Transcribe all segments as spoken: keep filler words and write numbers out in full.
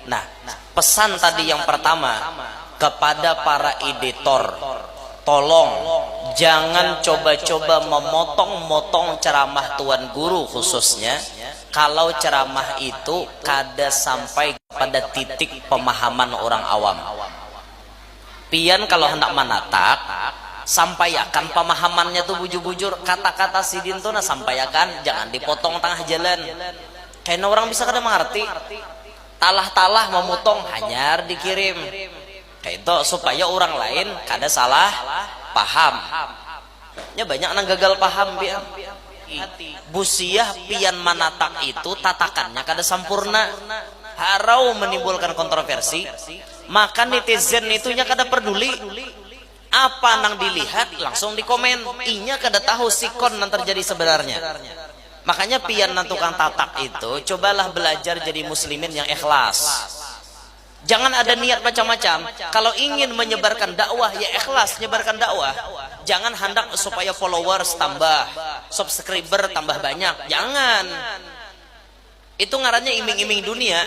Nah, pesan tadi yang pertama kepada para editor, tolong jangan coba-coba memotong-motong ceramah tuan guru khususnya kalau ceramah itu kada sampai pada titik pemahaman orang awam. Pian kalau hendak manatak, sampaiakan pemahamannya tuh bujur-bujur. Kata-kata sidin tuh nah sampaiakan, jangan dipotong tengah jalan. Kena orang bisa kada mengerti. Talah-talah memotong hanyar dikirim. Kayak itu supaya orang lain kada salah paham. Nya banyak nang gagal paham pian. Busiah pian manatak itu tatakannya kada sempurna. Harau menimbulkan kontroversi, maka netizen itu nya kada peduli. Apa nang dilihat langsung dikomen. Inya kada tahu sikon nang terjadi sebenarnya. Makanya pian nang tukang tatak itu cobalah belajar jadi muslimin yang ikhlas. Jangan ada niat macam-macam. Kalau ingin menyebarkan dakwah, ya ikhlas nyebarkan dakwah. Jangan hendak supaya followers tambah, subscriber tambah banyak. Jangan. Itu ngarannya iming-iming dunia.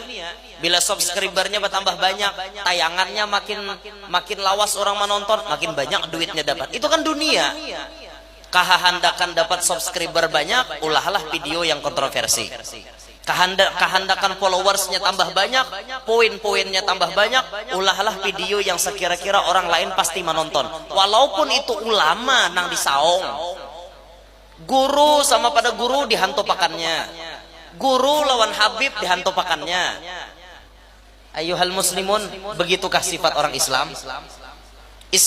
Bila subscribernya bertambah banyak, tayangannya makin makin lawas orang menonton, makin banyak duitnya dapat. Itu kan dunia. Kahandakan dapat subscriber banyak, ulahlah video yang kontroversi. Kahanda, kahandakan followersnya tambah banyak, poin-poinnya tambah banyak, ulahlah video yang sekira-kira orang lain pasti menonton. Walaupun itu ulama nang disaung. Guru sama pada guru dihantupakannya. Guru lawan Habib dihantupakannya. Ayuhal muslimun, begitukah sifat orang Islam?